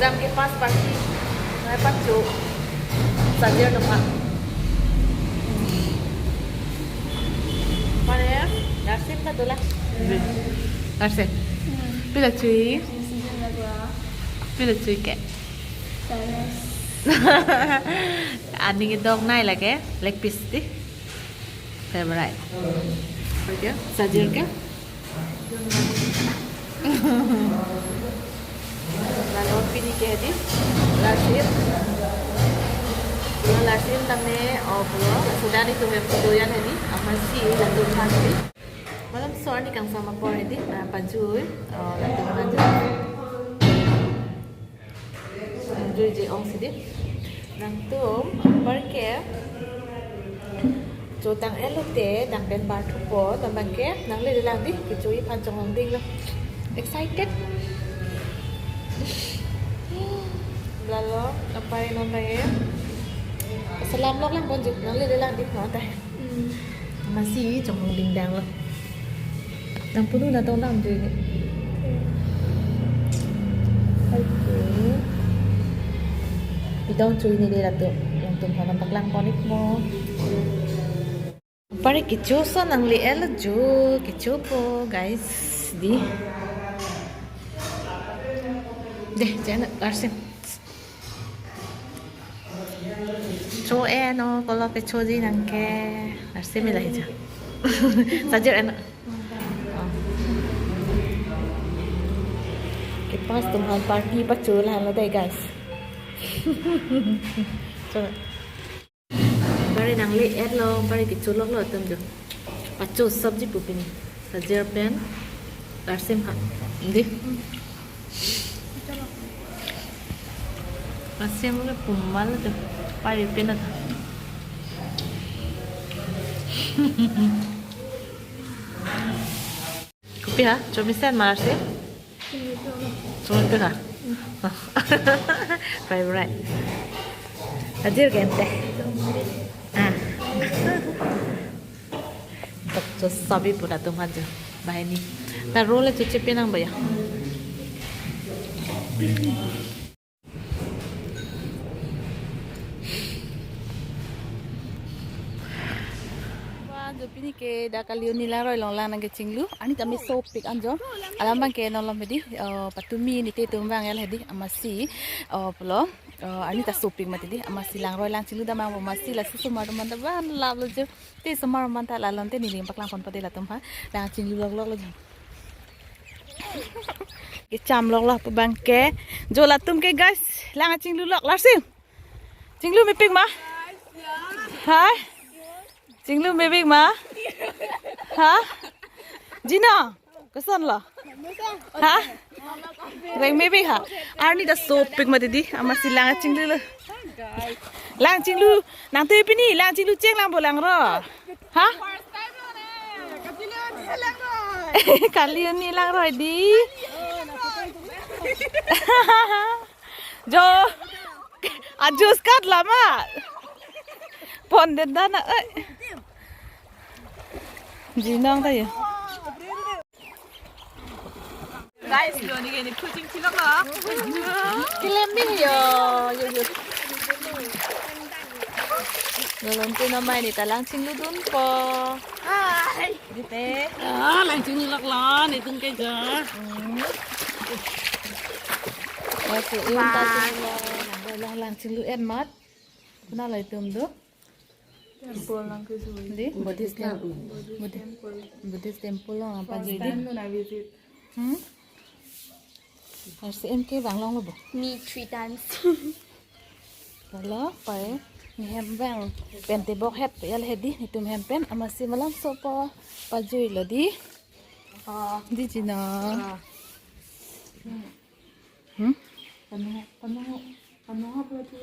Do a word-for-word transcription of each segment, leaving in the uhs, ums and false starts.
Dam ke pas party. Nai pacho. Sajer do pa. Mane, Larsim ta dolang. Larsim. Pila chui? Pila chui ke? Aning idok nai lake, leg piece ti. Favorite. Okay, sajer ke? Lalu pini ke di? Larsim. Larsim tame, oh, pulo. Sudah di tuh yang tuh yang ini. Amatsi, lalu pasti. Malomso arni kangsam apor hedi, ah, pajui, oh, latum pajui. Pajui je-ong si di. Nangtum, anpar ke. Chotang-et lote, nang pen bar thupo, nang abang ke, nanglelang di, kecho aphan chonghong dinglo. Excited. Lalo, anpar non abang ke. Salam lok lang ponji, nanglelang di, no, tah. Hmm. Amatsi chonghong dingdanglo. Nang punu na tong dam jui ni. Okay. Pitong chui ni de latum. Latum aphan paklang pon-ik mo. Anpar kecho ason nangle-etlo jo, kechopo, guys. Di. Deh, chana, Larsim. Cho-en o, kolo kechoji nang ke. Larsim ila hija. Sajer-en o. Ke pas atum aphan party pacho lahenlo dei, guys. Cho. Anpar nangle-etlo, anpar kecho loklo atum jo. Pacho sabji pu pini. Sajer pen. Larsim ha. Di. Larsim ke pumal tu. Pai pina ta. Kopi ha? Chomisen ma Larsim? Chomisen ha? Favorite. Ajir gente. Ah. Tok cho sabi pura tu maju. Bahini. Ta roll cho chepe nang baya. Wa, jo pini ke dak kali arni langroi along lang nangkechinglu. Arni tame sopik anjo. Alam abang ke non lom hedi, eh, patumi nelitum abang el hedi, amatsi, eh, pulo, eh, arni ta sopik mati di, amatsi langroi lang chinglu damang bo amatsi lasi osomar atum anta ban laplo jo. Te osomar atum anta lalon te neli paklang ponpo de latum ha. Lang chinglu lok lok lo jo. Kecham lok lok pu abang ke. Jo latum ke guys, lang chinglu lok Larsim. Chinglu mepik ma? Ha? Chinglu mepik ma? Ha? Jino, kosonlo? Ha? Reng mepik ha? Arni ta sopik mati di, amatsi lang chinglulo. Lang chinglu, nangtum pini, lang chinglu chenglang bo langro. Ha? Kali arni langroi di. Jo. Ajus kat lama. Pon den dana, eh. Jinong ta ya. Guys, lo ni gini kucing cilok lo. Kilem ni yo, yo, yo. Lalon tu namai ni ta lang chingludunpo. Hai. Dite. Ah, lang chinglok lo, nelitum ke jo. Hmm. Lasi inta chinglok. Lang, lang chinglu-et mat. Konat lo itum do? Temple lang ke jui. Di? Buddhist temple. Buddhist temple. Buddhist temple lo apa first jadi? Time lo na visit. Hmm? First M K bang longlo bo. Me three times. Lalo, pai. Nehem bang. Pente bok het, ya le hedi, nelitum hem pen, amatsi malomso po. Pajuilo di. Ah. Di jino. Ah. Hmm? Panu, panu, panu apa tu?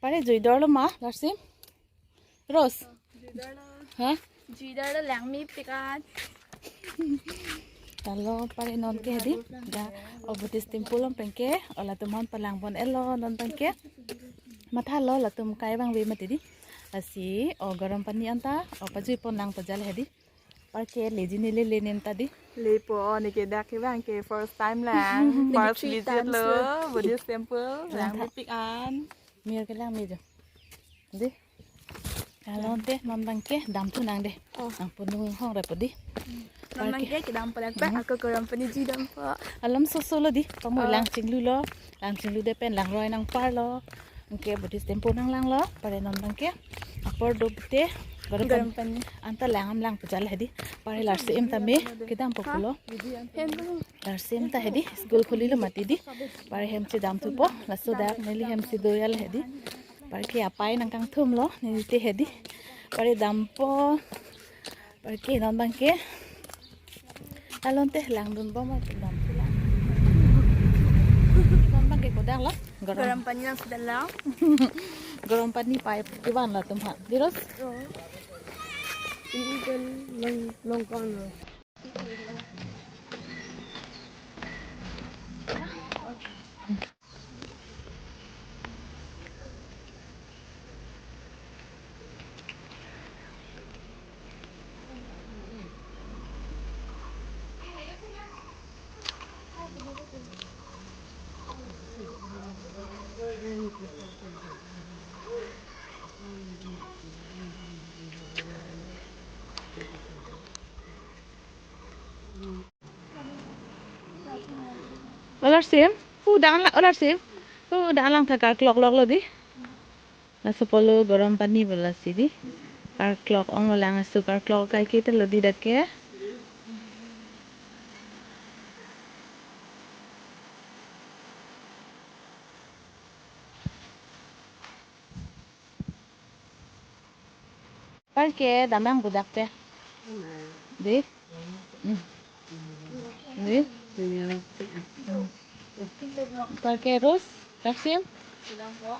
Pare juidor lo ma, Larsim? Rose? Juidor lo. Ha? Juidor lo lang mepik an. Lalo pare non ke hedi. Da, o Buddhist temple along pen ke, o latum aphan palang pon-etlo non pen ke. Mathalo latum kai abang ave mati di. Lasi, o garam pani anta, o pajui pon lang pajal hedi. Parke leji neli le nem ta di. Lepo, neke dak ke bang ke first time lang. Neke first three visit times lo, lo. Buddhist temple, lang. Lang pik an. Mir ke lang mir jo. Di. Kalau te non bang ke damthu nang de. Oh. Nang punung hong repo di. Non bang ke kedam po lang pa, hmm, ako Garampani ji dampo. Alam soso lo di, pamoi, oh, lang chinglu lo, lang chinglu de pen lang roi nang par lo. Anke Buddhist temple nang lang lo, pare non bang ke. Apor do pute, Garampani. Garampani. Anta lang am lang pujal hedi. Pare larsi em tame, kedam po pulo. Hem. Larsi em ta hedi, school khuli lo mati di. Pare hem chedamthupo, laso dak neli hem si doyal hedi. Parke apai nang kangthum lo, neli te hedi. Pare dampo. Parke non bang ke. Alon te langdun bom ma dam pulang. Non bang ke kodak lo. Garam. Garampani nang sedang lo. Garampani pai kiban lo tum ha. Di Rose? Oh. Ini kan long, long kan lo. Olar sim, hu dang la, olar sim, hu dang lang tha karklok lok lo di. Laso pulo Garampani pulo si di. Karklok ong lo lang asu karklok kai ke te lo di dak ke. Parke damnang budak te. Di? Hmm. Di? Parke Rose, Raksim?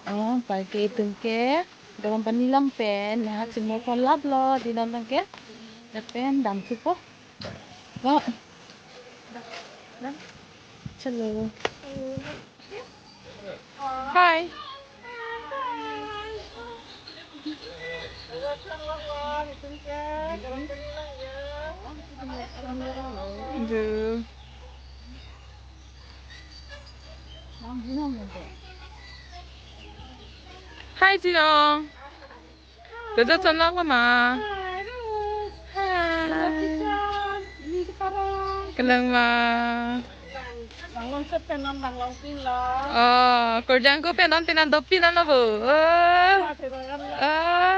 Oh, parke itum ke Garampani lam pen, nahak si mo kon lap lo, di non bang ke. Dak pen damthupo. Wa. Chalo. Hi. Hi, Jinong. Dodo chonlok ma? Hi. Kelang ma? Nanglong se pen non nanglong pin lo. Oh, korjang ko pen non pen an dopin an lo bo. Oh. Oh.